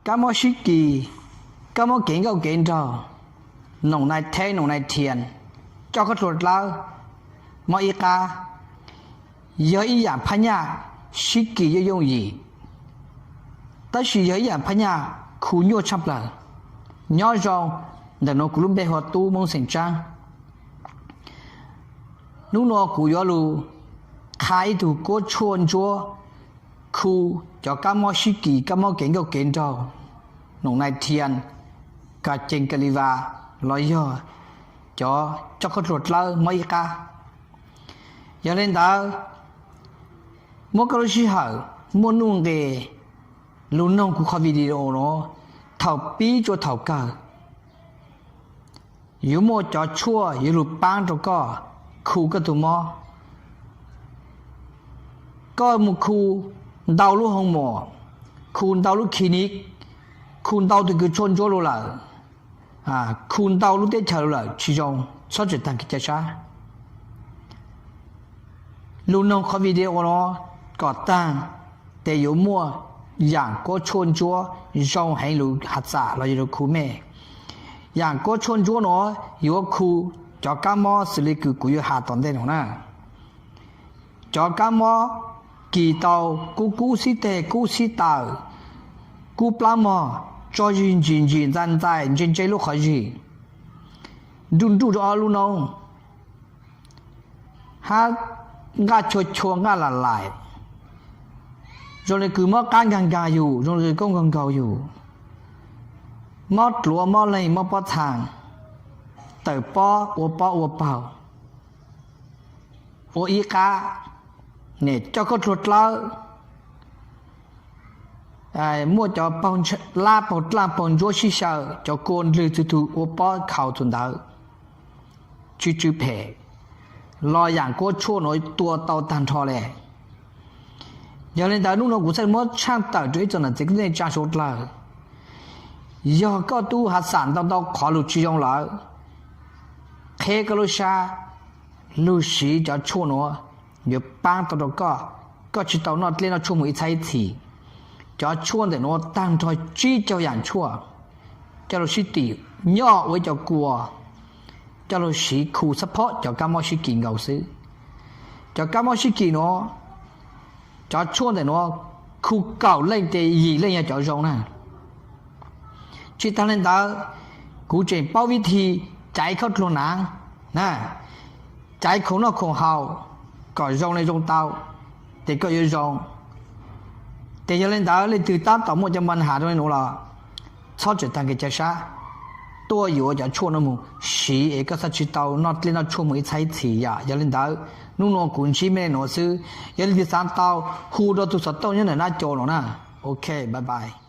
Kab mob sib kis, kab mob kev nkauj kev nraug, noom nai theb noom nai thias, coj khaub dluag dlawb, mob ib qab, yog ib yaam phab nyaj sib kis yooj yooj yim, tab sis yog ib yaam phab nyaj khu nyuaj tshaj plawg. Nyob zoo, ntawm nuav kuv lub npe hu ua Tub Moob Xeem Tsaab. Hnub nuav kuv yuav lug qha ib tug kuab tshuaj ntsuab khu cov kab mob sib kis, kab mob kev nkauj kev nraug, noom nai thias, kas cees kas li vas, los yog cov coj khaub dluag dlawb mob ib qab. Yog le ntawd, muab koj lub sij hawm, muaj nuj nqes lug noog kuv qhov video nuav thaum pib txug thaum kawg. Yuav muaj cov tshuaj yuav lug paab rau koj khu koj tug mob. Koj mus khu ntau lub hoo mom, khu ntau lub clinic, khu ntau tug kws tshuaj ntsuab lug lawm, khu ntau lub teb chaws lug lawm tsis zoo, txhob tseem taag kev cai sab. Lug noog qhov video nuav kom taag, tes yuav muaj yaam kuab tshuaj ntsuab zoo heev lug has txam los yog lug khu mej. Yaam kuab tshuaj ntsuab nuav yuav khu cov kab mob xws le kws kuv yuav has tom ntej nuav na. Cov kab mob kis tau kub kub xib teg, kub xib taw, kub plab mog, tso zig ntsim ntsim ntxais ntxais ntse ntse lub qhov zig, nruj nruj rau ob lub noob, hab nqaj chua chua nqaj lam laim, zoo le kws mob qab nkaag nkaag yug, zoo le kws koob nkaug nkaug yug, mob dluav mob leeg mob pob txhaa, tawm pob ua pob ua paug, ua ib qab, coj khaub dluag dlawb, muaj cov paug lab paug dlaaj paug ntsuab sib xyaw, cov kua ndlwg txug tug ua pob khau txug ntawd, tsw tsw phem, los yaam kuab tshuaj nuav tua tau taag nrho le. Yog le ntawd hnub nuav kuv txhaj muab tshaaj tawm rua ib tsoom nam txiv kwv tij neej tsaa suav dlawg. Yog koj tub hav xam ntau ntau qhov lug tsis zoo lawm, qheb koj lub sab, lug siv cov tshuaj nuav yuav paab tau rau koj, koj tsis tau noj dleb noj tshuaj moog ib txhab ib txhis. Cov tshuaj ntawm nuav taag nrho tsib caug yaam tshuaj, coj lug sib tim nyoj ua ib co kua, coj lug siv khu xab phob cov kab mob sib kis nkaus xwb. Cov kab mob sib kis nuav, cov tshuaj ntawm nuav khu kaum leej tes yim leej yog cov zoo na. Tsis taag le ntawd, kuv tseem paub vib thi caiv khaub dluag naav, caiv khoom noj khoom haus kom zoo le zoo tau, tes koj yuav zoo. Tes yog le ntawd leej twg tab tom muaj cov npa has zoo le nuav los txhob tseem taag kev cai sab, tuaj yuav cov tshuaj nuav moog siv es koj txhaj tsis tau noj dleb noj tshuaj moog ib txhab ib txhis yom. Yog le ntawd, hnub nuav kuv ntsib mej le nuav xwb, yog leej twg xaav tau, hu rua tug xov tooj nyob ntawm nab co nuav na. Ok, bye bye.